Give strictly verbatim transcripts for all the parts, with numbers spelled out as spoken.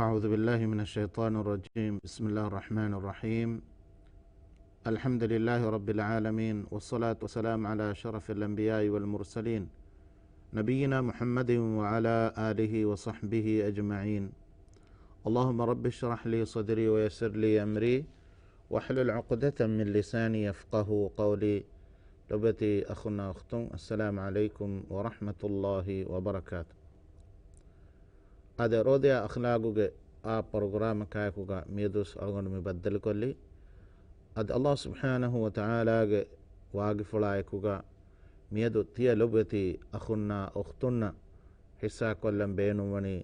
أعوذ بالله من الشيطان الرجيم. بسم الله الرحمن الرحيم. الحمد لله رب العالمين، والصلاة والسلام على أشرف الأنبياء والمرسلين، نبينا محمد وعلى آله وصحبه أجمعين. اللهم رب اشرح لي صدري ويسر لي أمري واحلل عقدة من لساني يفقهوا قولي. ލޮބުވެތި އަޚުންނާ އުޚްތުން، السلام عليكم ورحمة الله وبركاته. އަދި ރޯދަޔާ އަޚްލާގުގެ އާ ޕްރޮގްރާމަކާއެކުގަ މިއަދުވެސް އަޅުގަނޑު މި ބައްދަލުކޮށްލީ. އަދި އައްލާހު ސުބްޙާނަހު ވަތަޢާލާގެ ވާގިފުޅާއެކުގަ މިއަދު ތިޔަ ލޮބުވެތި އަޚުންނާ އުޚްތުންނަށް ޙިއްޞާކޮށްލަން ބޭނުންވަނީ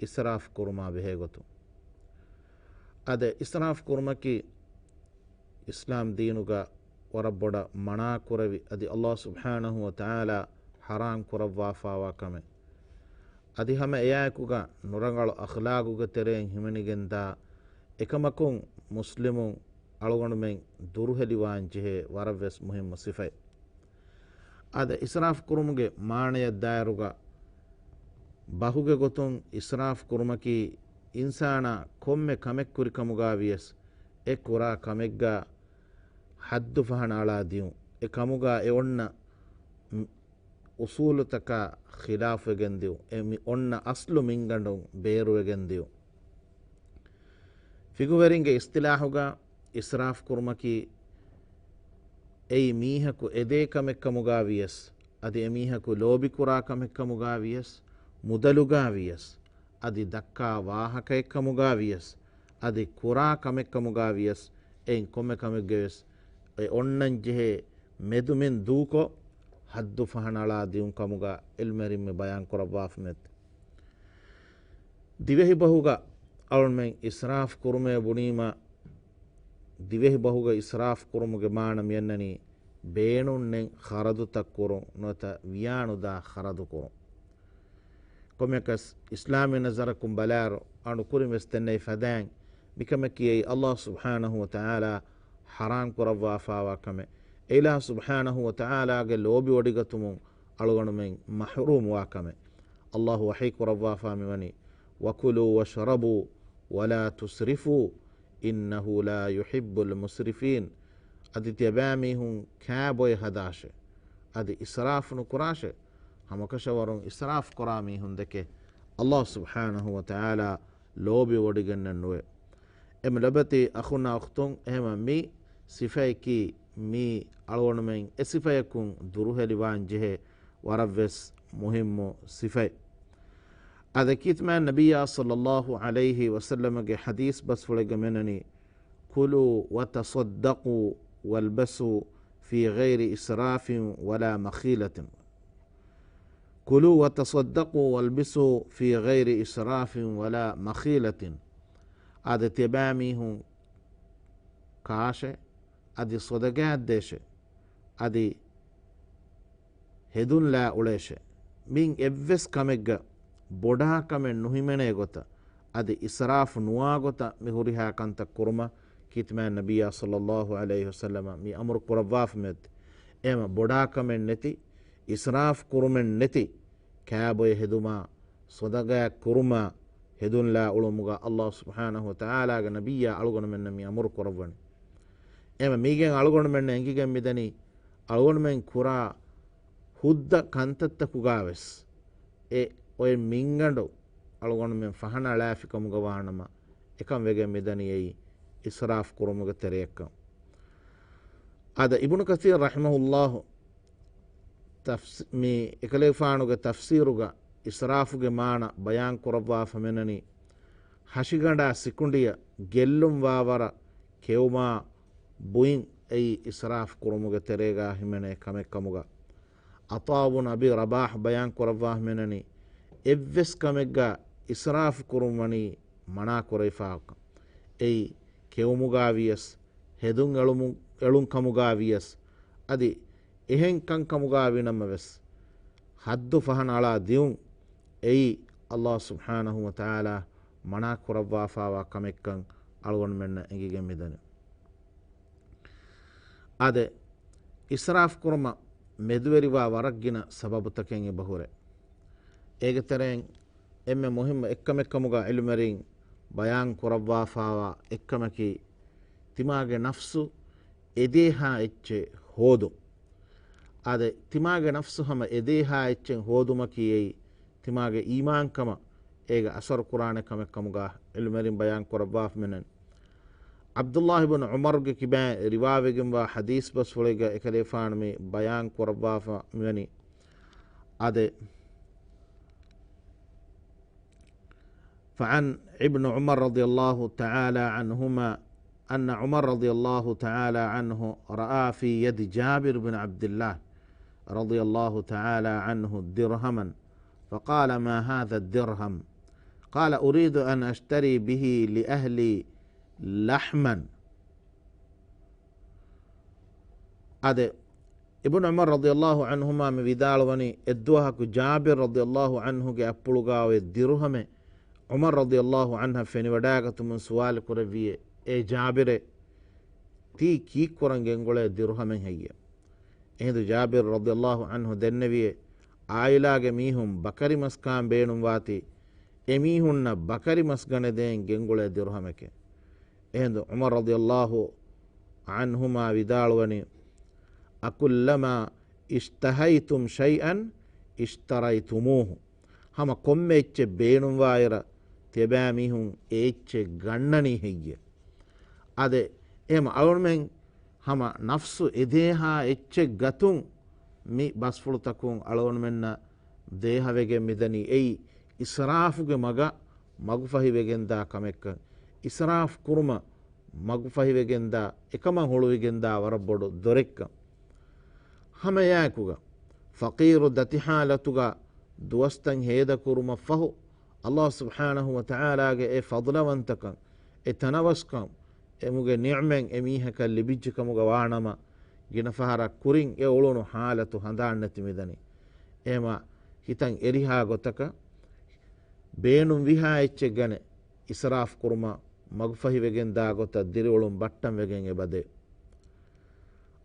އިސްރާފް ކުރުމާ ބެހޭގޮތުން. އަދި އިސްރާފް ކުރުމަކީ އިސްލާމް ދީނުގަ ވަރަށް ބޮޑަށް މަނާކުރެވި، އަދި އައްލާހު ސުބްޙާނަހު ވަތަޢާލާ ޙަރާމް ކުރައްވާފާވާ ކަމެއް. އަދި ހަމަ އެއާއެކުގަ ނުރަނގަޅު އަޚްލާގުގެ ތެރެއިން ހިމެނިގެންދާ އެކަމަކުން މުސްލިމުން އަޅުގަނޑުމެން ދުރުހެލިވާން ޖެހޭ ވަރަށްވެސް މުހިއްމު ސިފައެއް. އަދި އިސްރާފް ކުރުމުގެ މާނަޔަށް ދާއިރުގަ ބަހުގެ ގޮތުން އިސްރާފް ކުރުމަކީ އިންސާނާ ކޮންމެ ކަމެއް ކުރި ކަމުގާ ވިޔަސް އެ ކުރާ ކަމެއްގަ ޙައްދު ފަހަނަ އަޅާ ދިޔުން. އެ ކަމުގަ އެ އޮންނަ އުސޫލުތަކާ ޚިލާފުވެގެން ދިޔުން. އެ މި އޮންނަ އަސްލު މިންގަނޑުން ބޭރުވެގެން ދިޔުން. ފިޤުހުވެރިންގެ އިޞްޠިލާޙުގަ އިސްރާފް ކުރުމަކީ އެއީ މީހަކު އެދޭ ކަމެއް ކަމުގާ ވިޔަސް، އަދި އެމީހަކު ލޯބިކުރާ ކަމެއް ކަމުގާ ވިޔަސް، މުދަލުގާ ވިޔަސް، އަދި ދައްކާ ވާހަކައެއް ކަމުގާ ވިޔަސް، އަދި ކުރާ ކަމެއް ކަމުގާ ވިޔަސް، އެއިން ކޮންމެ ކަމެއްގަވެސް އެ އޮންނަން ޖެހޭ މެދުމިން ދޫކޮށް، ޙައްދު ފަހަނަ އަޅާ ދިޔުން ކަމުގަ ޢިލްމުވެރިން މި ބަޔާން ކުރައްވާފަ މެއް. ދިވެހި ބަހުގަ އަޅުންމެން އިސްރާފް ކުރުމޭ ބުނީމަ، ދިވެހި ބަހުގަ އިސްރާފް ކުރުމުގެ މާނަ މިއަންނަނީ ބޭނުންނެއް ޚަރަދުތައް ކުރުން ނުވަތަ ވިޔާނުދާ ޚަރަދު ކުރުން. ކޮންމެއަކަސް އިސްލާމީ ނަޒަރަކުން ބަލާއިރު، އަޅު ކުރިން ވެސް ދެންނެވި ފަދައިން، މިކަމަކީ އެއީ އައްލާހު ސުބްޙާނަހު ވަތަޢާލާ ޙަރާމް ކުރައްވާފާވާ ކަމެއް. އެއިލާހު ސުބްޙާނަހު ވަތަޢާލާގެ ލޯބިވޮޑިގަތުމުން އަޅުގަނޑުމެން މަޙްރޫމްވާ ކަމެއް. އައްލާހު ވަޙީ ކުރައްވާފާ މިވަނީ، وَكُلُوا وَاشْرَبُوا وَلَا تُسْرِفُوا إِنَّهُ لَا يُحِبُّ الْمُسْرِفِينَ. އަދި ތިޔަބައިމީހުން ކާބޮއެ ހަދާށޭ، އަދި އިސްރާފު ނުކުރާށޭ. ހަމަކަށަވަރުން އިސްރާފް ކުރާ މީހުން ދެކެ އައްލާހު ސުބްޙާނަހު ވަތަޢާލާ ލޯބިވޮޑިގެންނެއް ނުވޭ. އެމަ ލޮބެތި އަޚުންނާ އުޚްތުން، އެހެމަ މި ސިފަޔަކީ މީ އަޅުގަނޑުމެން އެ ސިފަޔަކުން ދުރުހެލިވާން ޖެހޭ ވަރަށްވެސް މުހިއްމު ސިފައެއް. އާދެ، ކީރިތި މާތް ނަބިއްޔާ ޞައްލައްލާހު ޢަލައިހި ވަސައްލަމަގެ ޙަދީޘް ބަސްފުޅެއްގަ މިއަންނަނީ، كُلُوا وَتَصَدَّقُوا وَالْبَسُوا فِي غَيْرِ إِسْرَافٍ وَلَا مَخِيلَةٍ. كُلُوا وَتَصَدَّقُوا وَالْبَسُوا فِي غَيْرِ إِسْرَافٍ وَلَا مَخِيلَةٍ. އާދެ، ތިޔަބައިމީހުން ކާށޭ، އަދި ޞަދަޤާތް ދޭށޭ، އަދި ހެދުން ލާ އުޅޭށޭ. މިން އެއްވެސް ކަމެއްގަ ބޮޑާ ކަމެއް ނުހިމެނޭ ގޮތަށް، އަދި އިސްރާފް ނުވާ ގޮތަށް މި ހުރިހާ ކަންތައް ކުރުމަށް ކީރިތި މާތް ނަބިއްޔާ ޞައްލައްލާހު ޢަލައިހި ވަސައްލަމަ މި އަމުރު ކުރައްވާފަ މެއް. އެހެމަ ބޮޑާ ކަމެއް ނެތި، އިސްރާފް ކުރުމެއް ނެތި، ކާބޮއެ ހެދުމާ، ޞަދަޤާތް ކުރުމާ، ހެދުން ލާ އުޅުމުގަ އައްލާހު ސުބްޙާނަހު ވަތަޢާލާގެ ނަބިއްޔާ އަޅުގަނޑުމެންނަށް މި އަމުރު ކުރައްވަނީ. އެހެމަ މީގެން އަޅުގަނޑުމެންނަށް އެނގިގެން މިދަނީ، އަޅުގަނޑުމެން ކުރާ ހުއްދަ ކަންތައްތަކުގަވެސް އެ އޮތް މިންގަނޑު އަޅުގަނޑުމެން ފަހަނަ އަޅާފި ކަމުގަ ވާނަމަ، އެކަން ވެގެން މިދަނީ އެއީ އިސްރާފް ކުރުމުގެ ތެރެއަށްކަން. އާދެ، އިބްނު ކަސީރު ރަޙިމަހުﷲ ތަފްސ-، މި އެކަލޭގެފާނުގެ ތަފްސީރުގަ އިސްރާފުގެ މާނަ ބަޔާން ކުރައްވާފަ މިއަންނަނީ، ހަށިގަނޑާ ސިކުނޑިއަށް ގެއްލުން ވާވަރަށް ކެއުމާ ބުއިން އެއީ އިސްރާފް ކުރުމުގެ ތެރޭގަ ހިމެނޭ ކަމެއް ކަމުގަ. ޢަޠާ ބުނު އަބީ ރަބާޙް ބަޔާން ކުރައްވާފަ މިއަންނަނީ، އެއްވެސް ކަމެއްގަ އިސްރާފް ކުރުން ވަނީ މަނާ ކުރެވިފާކަން. އެއީ ކެއުމުގަ ވިޔަސް، ހެދުން އެޅުމު-، އެޅުން ކަމުގަ ވިޔަސް، އަދި އެހެން ކަންކަމުގަ ވީނަމަވެސް، ޙައްދު ފަހަނަ އަޅާ ދިޔުން އެއީ އައްލާހު ސުބްޙާނަހު ވަތަޢާލާ މަނާ ކުރައްވާފާވާ ކަމެއްކަން އަޅުގަނޑުމެންނަށް އެނގިގެން މިދަނީ. އާދެ، އިސްރާފް ކުރުމަށް މެދުވެރިވާ ވަރަށް ގިނަ ސަބަބުތަކެއް އެބަހުރޭ. އޭގެ ތެރެއިން އެންމެ މުހިއްމު އެއްކަމެއް ކަމުގަ ޢިލްމުވެރިން ބަޔާން ކުރައްވާފާވާ އެއްކަމަކީ، ތިމާގެ ނަފްސު އެދޭހާ އެއްޗެއް ހޯދުން. އާދެ، ތިމާގެ ނަފްސު ހަމަ އެދޭހާ އެއްޗެއް ހޯދުމަކީ އެއީ، ތިމާގެ އީމާންކަމަށް އޭގެ އަސަރު ކުރާނެ ކަމެއް ކަމުގަ ޢިލްމުވެރިން ބަޔާން ކުރައްވާފަ މިނަން. ޢަބްދުﷲ ބިން ޢުމަރުގެ ކިބައިން ރިވާވެގެންވާ ޙަދީޘް ބަސްފުޅެއްގަ އެކަލޭފާނު މި ބަޔާން ކުރައްވާފަ މިވަނީ. އާދެ، فعن ابن عمر رضي الله تعالى عنهما أن عمر رضي الله تعالى عنه رأى في يد جابر بن عبد الله رضي الله تعالى عنه درهما، فقال: ما هذا الدرهم؟ قال: أريد أن أشتري به لأهلي لحما. އާދެ، އިބްނު ޢުމަރު ރަޟިޔަﷲ ޢަންހުމާ މި ވިދާޅުވަނީ، އެއްދުވަހަކު ޖާބިރު ރަޟިޔަﷲ ޢަންހުގެ އަތްޕުޅުގަ އޮތް ދިރުހަމެއް ޢުމަރު ރަޟިޔަﷲ ޢަންހަށް ފެނިވަޑައިގަތުމުން ސުވާލު ކުރެއްވިއޭ، އޭ ޖާބިރޭ، ތީ ކީއްކުރަން ގެންގުޅޭ ދިރުހަމެއް ހެއްޔޭ؟ އެހިނދު ޖާބިރު ރަޟިޔަﷲ ޢަންހު ދެންނެވިއޭ، ޢާއިލާގެ މީހުން ބަކަރިމަސް ކާން ބޭނުންވާތީ، އެމީހުންނަށް ބަކަރިމަސް ގަނެދޭން ގެންގުޅޭ ދިރުހަމެކޭ. އެހިނދު ޢުމަރު ރަޟިޔަﷲ ޢަންހުމާ ވިދާޅުވަނީ، أكلما اشتهيتم شيئا اشتريتموه. ހަމަ ކޮންމެ އެއްޗެއް ބޭނުންވާއިރަށް، ތިޔަބައިމީހުން އެ އެއްޗެއް ގަންނަނީ ހެއްޔޭ؟ އާދެ، އެހެމަ އަޅުގަނޑުމެން ހަމަ ނަފްސު އެދޭހާ އެއްޗެއް ގަތުން މި ބަސްފުޅުތަކުން އަޅުގަނޑުމެންނަށް ދޭހަވެގެން މިދަނީ އެއީ އިސްރާފުގެ މަގަށް މަގުފަހިވެގެންދާ ކަމެއްކަން. އިސްރާފު ކުރުމަށް މަގުފަހިވެގެންދާ، އެކަމަށް ހުޅުވިގެންދާ ވަރަށް ބޮޑު ދޮރެއްކަން. ހަމައެއާއެކުގަ ފަޤީރު ދަތި ޙާލަތުގަ ދުވަސްތައް ހޭދަކުރުމަށްފަހު، ﷲ ސުބްޙާނަހޫ ވަތަޢާލާގެ އެ ފަޟްލަވަންތަކަން، އެ ތަނަވަސްކަން، އެމުގެ ނިޢުމަތް އެމީހަކަށް ލިބިއްޖެކަމުގަ ވާނަމަ، ގިނަ ފަހަރަށް ކުރިން އެ އުޅުނު ޙާލަތު ހަނދާންނެތި މިދަނީ. އެހެމަ ހިތަށް އެރިހާ ގޮތަކަށް ބޭނުންވިހާ އެއްޗެއް ގަނެ، އިސްރާފު ކުރުމަށް މަގުފަހިވެގެން ދާ ގޮތަށް ދިރިއުޅުން ބައްޓަން ވެގެން އެބަދޭ.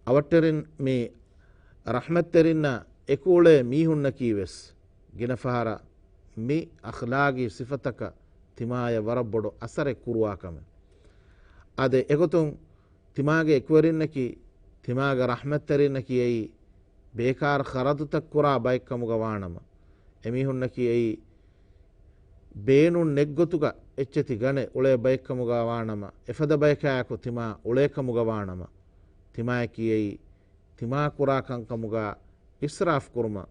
އަވަށްޓެރިން މި ރަޙްމަތްތެރިންނާ އެކު އުޅޭ މީހުންނަކީ ވެސް ގިނަ ފަހަރަށް މި އަޚްލާގީ ސިފަތަކަށް ތިމާޔަށް ވަރަށް ބޮޑު އަސަރެއް ކުރުވާ ކަމެއް. އާދެ، އެގޮތުން ތިމާގެ އެކުވެރިންނަކީ، ތިމާގެ ރަޙްމަތްތެރިންނަކީ އެއީ ބޭކާރު ޚަރަދުތައް ކުރާ ބައެއްކަމުގަ ވާނަމަ، އެމީހުންނަކީ އެއީ ބޭނުން ނެތްގޮތުގަ އެއްޗެތި ގަނެ އުޅޭ ބައެއްކަމުގަ ވާނަމަ، އެފަދަ ބަޔަކާއެކު ތިމާ އުޅޭކަމުގަ ވާނަމަ، ތިމާޔަކީ އެއީ ތިމާ ކުރާ ކަންކަމުގަ އިސްރާފު ކުރުމަށް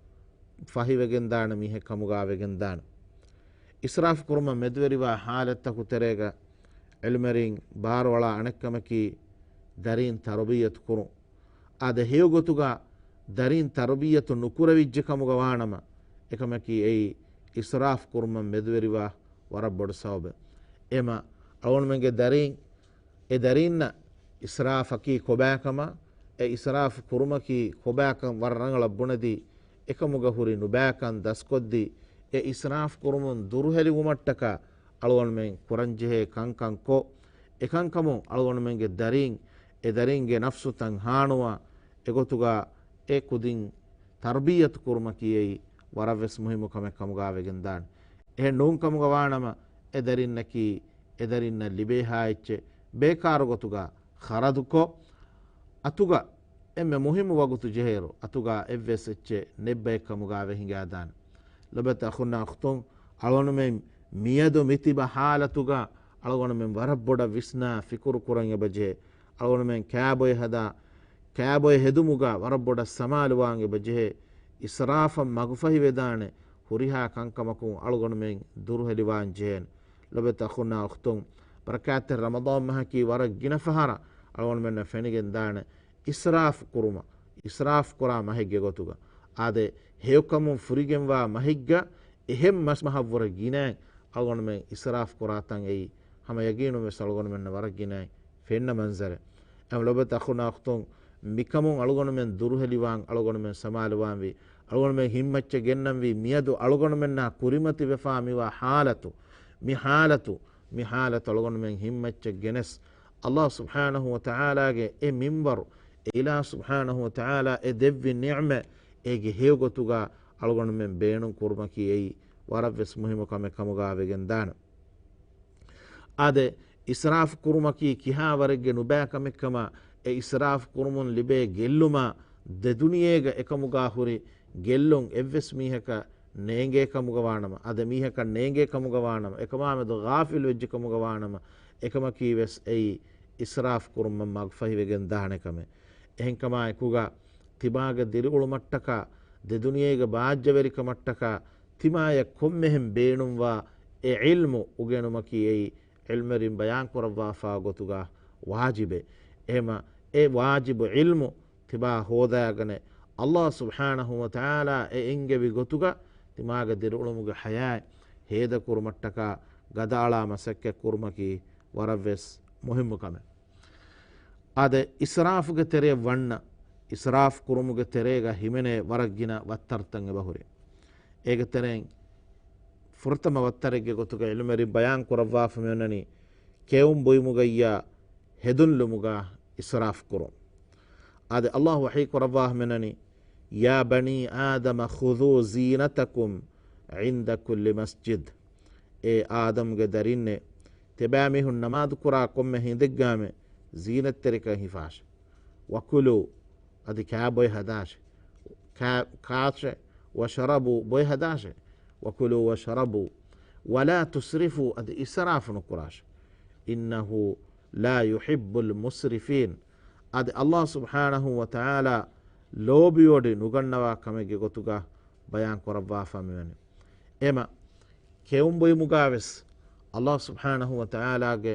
ފަހިވެގެންދާނެ މީހެއް ކަމުގަ ވެގެންދާނެ. އިސްރާފު ކުރުމަށް މެދުވެރިވާ ޙާލަތްތަކު ތެރޭގަ ޢިލްމުވެރިން ބާރުއަޅާ އަނެއްކަމަކީ ދަރީން ތަރުބިއްޔަތު ކުރުން. އާދެ، ހެޔޮގޮތުގަ ދަރީން ތަރުބިއްޔަތު ނުކުރެވިއްޖެ ކަމުގަ ވާނަމަ، އެކަމަކީ އެއީ އިސްރާފު ކުރުމަށް މެދުވެރިވާ ވަރަށް ބޮޑު ސަބަބެއް. އެމަ އަޅުގަނޑުމެންގެ ދަރީން، އެ ދަރީންނަށް އިސްރާފަކީ ކޮބާކަމަށް، އެ އިސްރާފު ކުރުމަކީ ކޮބާކަން ވަރަށް ރަނގަޅަށް ބުނެދީ، އެކަމުގަ ހުރި ނުބާކަން ދަސްކޮށްދީ، އެ އިސްރާފު ކުރުމުން ދުރުހެލިވުމަށްޓަކާ އަޅުގަނޑުމެން ކުރަންޖެހޭ ކަންކަން ކޮށް، އެކަންކަމުން އަޅުގަނޑުމެންގެ ދަރީން، އެ ދަރީންގެ ނަފްސުތައް ހާނުވާ، އެގޮތުގަ އެ ކުދިން ތަރުބިއްޔަތު ކުރުމަކީ އެއީ ވަރަށްވެސް މުހިއްމު ކަމެއް ކަމުގަ ވެގެންދާނެ. އެހެން ނޫން ކަމުގަ ވާނަމަ، އެ ދަރިންނަކީ އެ ދަރިންނަށް ލިބޭހާ އެއްޗެއް ބޭކާރު ގޮތުގަ ޚަރަދުކޮށް، އަތުގަ އެންމެ މުހިއްމު ވަގުތު ޖެހޭއިރު، އަތުގަ އެއްވެސް އެއްޗެއް ނެތް ބައެއް ކަމުގަ ވެ ހިނގާދާނެ. ލޮބުވެތި އަޚުންނާ އުޚްތުން، އަޅުގަނޑުމެން މިއަދު މި ތިބަ ޙާލަތުގަ އަޅުގަނޑުމެން ވަރަށް ބޮޑަށް ވިސްނާ ފިކުރު ކުރަން އެބަޖެހޭ. އަޅުގަނޑުމެން ކާބޮއެ ހަދާ، ކާބޮއެ ހެދުމުގަ ވަރަށް ބޮޑަށް ސަމާލުވާން އެބަޖެހޭ. އިސްރާފަށް މަގުފަހިވެދާނެ ހުރިހާ ކަންކަމަކުން އަޅުގަނޑުމެން ދުރުހެލިވާން ޖެހޭނެ. ލޮބުވެތި އަޚުންނާ އުޚްތުން، ބަރަކާތްތެރި ރަމަޟާން މަހަކީ ވަރަށް ގިނަ ފަހަރަށް އަޅުގަނޑުމެންނަށް ފެނިގެން ދާނެ އިސްރާފު ކުރުމަށް، އިސްރާފު ކުރާ މަހެއްގެ ގޮތުގަ. އާދެ، ހެޔޮކަމުން ފުރިގެންވާ މަހެއްގަ އެހެން މަސް މަހަށްވުރެ ގިނައިން އަޅުގަނޑުމެން އިސްރާފު ކުރާ ތަން އެއީ ހަމަ ޔަގީނުން ވެސް އަޅުގަނޑުމެންނަށް ވަރަށް ގިނައިން ފެންނަ މަންޒަރެއް. އެހެން ލޮބުވެތި އަޚުންނާ އުޚްތުން، މިކަމުން އަޅުގަނޑުމެން ދުރުހެލިވާން އަޅުގަނޑުމެން ސަމާލުވާންވީ. އަޅުގަނޑުމެން ހިތްމައްޗަށް ގެންނަންވީ މިއަދު އަޅުގަނޑުމެންނާ ކުރިމަތިވެފާ މިވާ ޙާލަތު، މި ޙާލަތު، މި ޙާލަތު އަޅުގަނޑުމެން ހިތްމައްޗަށް ގެނެސް، ﷲ ސުބްޙާނަހޫ ވަތަޢާލާގެ އެ މިންވަރު، އެ އިލާހު ސުބްޙާނަހޫ ވަތަޢާލާ އެ ދެއްވި ނިޢުމަތް، އޭގެ ހެޔޮގޮތުގަ އަޅުގަނޑުމެން ބޭނުން ކުރުމަކީ އެއީ ވަރަށްވެސް މުހިއްމު ކަމެއް ކަމުގަ ވެގެންދާނެ. އާދެ، އިސްރާފު ކުރުމަކީ ކިހާވަރެއްގެ ނުބައި ކަމެއްކަމަށް، އެ އިސްރާފު ކުރުމުން ލިބޭ ގެއްލުމާ ދެދުނިޔޭގަ އެކަމުގާ ހުރި ގެއްލުން އެއްވެސް މީހަކަށް ނޭނގޭ ކަމުގަ ވާނަމަ، އާދެ، މީހަކަށް ނޭނގޭ ކަމުގަ ވާނަމަ، އެކަމާމެދު ޣާފިލް ވެއްޖެ ކަމުގަ ވާނަމަ، އެކަމަކީ ވެސް އެއީ އިސްރާފު ކުރުމަށް މަގުފަހިވެގެން ދާނެ ކަމެއް. އެހެންކަމާ އެކުގަ ތިމާގެ ދިރިއުޅުމަށްޓަކާ، ދެދުނިޔޭގެ ބާއްޖަވެރިކަމަށްޓަކާ، ތިމާޔަށް ކޮންމެހެން ބޭނުންވާ އެ ޢިލްމު އުގެނުމަކީ އެއީ ޢިލްމެރިން ބަޔާންކުރައްވާފާ ގޮތުގަ ވާޖިބެއް. އެހެމަ އެ ވާޖިބު ޢިލްމު ތިބާ ހޯދާގަނެ، އައްލާހު ސުބްޙާނަހު ވަ ތަޢާލާ އެ އެންގެވި ގޮތުގަ ތިމާގެ ދިރިއުޅުމުގެ ޙަޔާތް ހޭދަކުރުމަށްޓަކާ ގަދައަޅާ މަސައްކަތްކުރުމަކީ ވަރަށްވެސް މުހިއްމު ކަމެއް. އާދެ، އިސްރާފުގެ ތެރެއަށް ވަންނަ، އިސްރާފު ކުރުމުގެ ތެރޭގަ ހިމެނޭ ވަރަށް ގިނަ ވައްތަރުތައް އެބަހުރި. އޭގެ ތެރެއިން ފުރަތަމަ ވައްތަރެއްގެ ގޮތުގަ ޢިލްމެރިން ބަޔާން ކުރައްވާފަ މިއޮންނަނީ، ކެއުން ބުއިމުގައްޔާ ހެދުންލުމުގަ އިސްރާފު ކުރުން. އާދެ، އައްލާހު ވަޙީ ކުރައްވާފަ މިއޮންނަނީ، يا بني آدم خذوا زينتكم عند كل مسجد. އޭ އާދަމްގެ ދަރިންނޭ، ތިބާމީހުން ނަމާދުކުރާ ކޮންމެ ހިނދެއްގާމެ ޒީނަތްތެރިކަން ހިފާށެ. وكلوا، އަދި ކާ ބޮއެ ހަދާށެ. ކާ، ކާށެ. واشربوا، ބޮއެ ހަދާށެ. وكلوا واشربوا ولا تسرفوا، އަދި އިސްރާފު ނުކުރާށެ. إنه لا يحب المسرفين. އަދި އައްލާހު ސުބްޙާނަހު ވަ ތަޢާލާ ލޯބިވޮޑި ނުގަންނަވާ ކަމެއްގެ ގޮތުގަ ބަޔާން ކުރައްވާފަ މިވަނީ. އެމަ ކެއުން ބުއިމުގާވެސް އައްލާހު ސުބްޙާނަހު ވަ ތަޢާލާގެ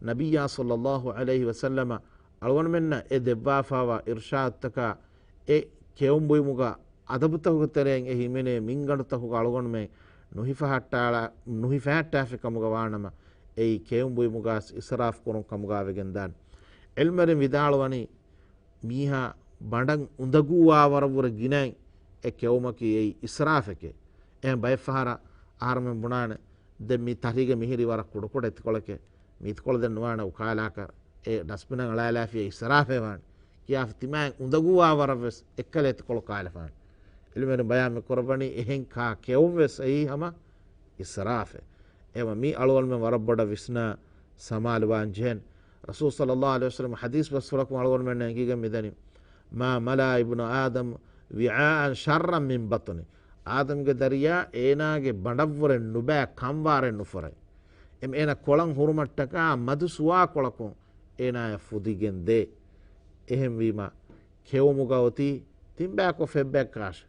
ނަބިއްޔާ ޞައްލައްލާހު ޢަލައިހި ވަސައްލަމަ އަޅުގަނޑުމެންނަށް އެ ދެއްވާފާވާ އިރްޝާދުތަކާ އެ ކެއުން ބުއިމުގަ އަދަބުތަކުގެ ތެރެއިން އެ ހިމެނޭ މިންގަނޑުތަކުގަ އަޅުގަނޑުމެން ނުހިފަހައްޓާޅާ، ނުހިފަހައްޓާފި ކަމުގަ ވާނަމަ، އެއީ ކެއުން ބުއިމުގަސް އިސްރާފު ކުރުން ކަމުގަ ވެގެންދާނެ. ޢިލްމެރިން ވިދާޅުވަނީ، މީހާ ބަނޑަށް އުނދަގޫވާވަރަށްވުރެ ގިނައިން އެ ކެއުމަކީ އެއީ އިސްރާފެކޭ. އެހެން ބައެއްފަހަރަށް އަހަރުމެން ބުނާނެ، ދެން މި ތަރީގަ މިހިރީ ވަރަށް ކުޑަކުޑަ އެތިކޮޅެކޭ. މި އެތިކޮޅު ދެން ނުވާނެ އުކާލާކަށް. އެ ޑަސްބިނަށް އަޅާލާފިޔަ އިސްރާފެއް ވާނެ ކިޔާފަ ތިމާއިން އުނދަގޫވާވަރަށްވެސް އެއްކަލަ އެތިކޮޅު ކާލެފާނެ. ޢިލްމެރިން ބަޔާން މި ކުރައްވަނީ އެހެން ކާ ކެއުންވެސް އެއީ ހަމަ އިސްރާފެއް. އެވަ މި އަޅުގަނޑުމެން ވަރަށް ބޮޑަށް ވިސްނާ ސަމާލުވާން ޖެހެން. ރަސޫލު ޞައްލައްލާހު ޢަލައިހި ވަސައްލަމަ ޙަދީޘް ބަސްފުޅަކުން އަޅުގަނޑުމެންނަށް އެނގިގެން މިދަނީ، ما ملأ ابن آدم وعاء شرا من بطنه. އާދަމްގެ ދަރިޔާ އޭނާގެ ބަނޑަށްވުރެ ނުބައި ކަންވާރެއް ނުފުރޭ. އެމަ އޭނަ ކޮޅަށް ހުރުމަށްޓަކާ މަދު ސުވާކޮޅަކުން އޭނާޔަށް ފުދިގެން ދޭ. އެހެންވީމަ، ކެއުމުގަ އޮތީ ތިންބައިކޮށް ފެއްބައެއް ކާށެ.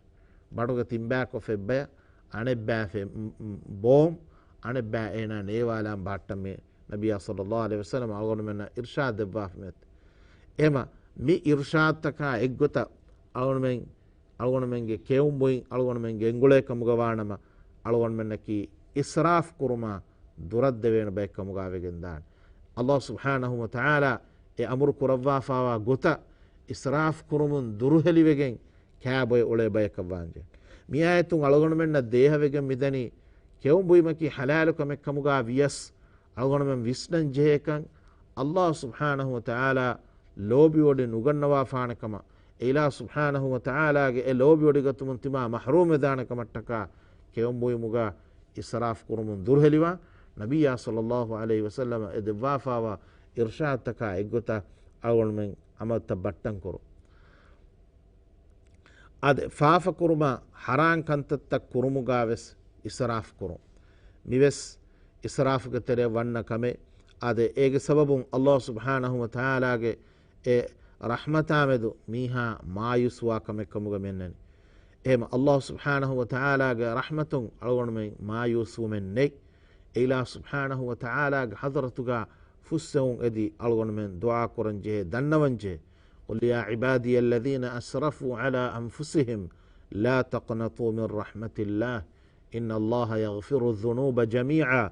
ބަނޑުގެ ތިންބައިކޮށް ފެއްބަޔަށް އަނެއްބައި ފެ-، މް-، މް-، ބޯން، އަނެއްބައި އޭނާ ނޭވާލާން ބާއްޓަށް މި ނަބިއްޔާ ޞައްލައްލާހު ޢަލައިހި ވަސައްލަމަ އަޅުގަނޑުމެންނަށް އިރްޝާދު ދެއްވާފަ މިއޮތީ. އެހެމަ މި އިރްޝާދުތަކާ އެއްގޮތަށް އަޅުގަނޑުމެން، އަޅުގަނޑުމެންގެ ކެއުން ބުއިން އަޅުގަނޑުމެން ގެންގުޅޭ ކަމުގަ ވާނަމަ، އަޅުގަނޑުމެންނަކީ އިސްރާފު ކުރުމާ ދުރަށްދެވޭނެ ބައެއް ކަމުގަ ވެގެންދާނެ. އައްލާހު ސުބްޙާނަހު ވަ ތަޢާލާ އެ އަމުރު ކުރައްވާފާވާ ގޮތަށް އިސްރާފު ކުރުމުން ދުރުހެލިވެގެން ކާބޮއެ އުޅޭ ބަޔަކަށް ވާންޖެ. މި އާޔަތުން އަޅުގަނޑުމެންނަށް ދޭހަވެގެން މިދަނީ، ކެއުން ބުއިމަކީ ޙަލާލު ކަމެއް ކަމުގަ ވިޔަސް، އަޅުގަނޑުމެން ވިސްނަން ޖެހޭކަން، އައްލާހު ސުބްޙާނަހު ވަ ތަޢާލާ ލޯބިވޮޑި ނުގަންނަވާފާނެ ކަމަށް، އެ އިލާހު ސުބްޙާނަހު ވަ ތަޢާލާގެ އެ ލޯބިވޮޑިގަތުމުން ތިމާ މަޙްރޫމް ވެދާނެ ކަމަށްޓަކާ، ކެއުން ބުއިމުގަ އިސްރާފު ކުރުމުން ދުރުހެލިވާ، ނަބިއްޔާ ޞައްލައްލާހު ޢަލައިހި ވަސައްލަމަ އެ ދެއްވާފާވާ އިރްޝާދުތަކާ އެއްގޮތަށް އަޅުގަނޑުމެން ޢަމަލުތައް ބައްޓަން ކުރުން. އާދެ، ފާފަ ކުރުމާ ޙަރާން ކަންތައްތައް ކުރުމުގާވެސް އިސްރާފު ކުރުން. މިވެސް އިސްރާފުގެ ތެރެއަށް ވަންނަ ކަމެއް. އާދެ، އޭގެ ސަބަބުން އައްލާހު ސުބްޙާނަހު ވަ ތަޢާލާގެ އެ ރަޙްމަތާމެދު މީހާ މާޔޫސްވާ ކަމެއް ކަމުގަ މިއަންނަނީ. އެހެމަ އައްލާހު ސުބްޙާނަހު ވަ ތަޢާލާގެ ރަޙްމަތުން އަޅުގަނޑުމެން މާޔޫސްވުމެއް ނެތް. އެ އިލާހު ސުބްޙާނަހު ވަ ތަޢާލާގެ ޙަޟްރަތުގަ ފުއްސެވުން އެދި އަޅުގަނޑުމެން ދުޢާ ކުރަން ޖެހޭ، ދަންނަވަން ޖެހޭ. قل يا عبادي الذين أسرفوا على أنفسهم لا تقنطوا من رحمة الله إن الله يغفر الذنوب جميعا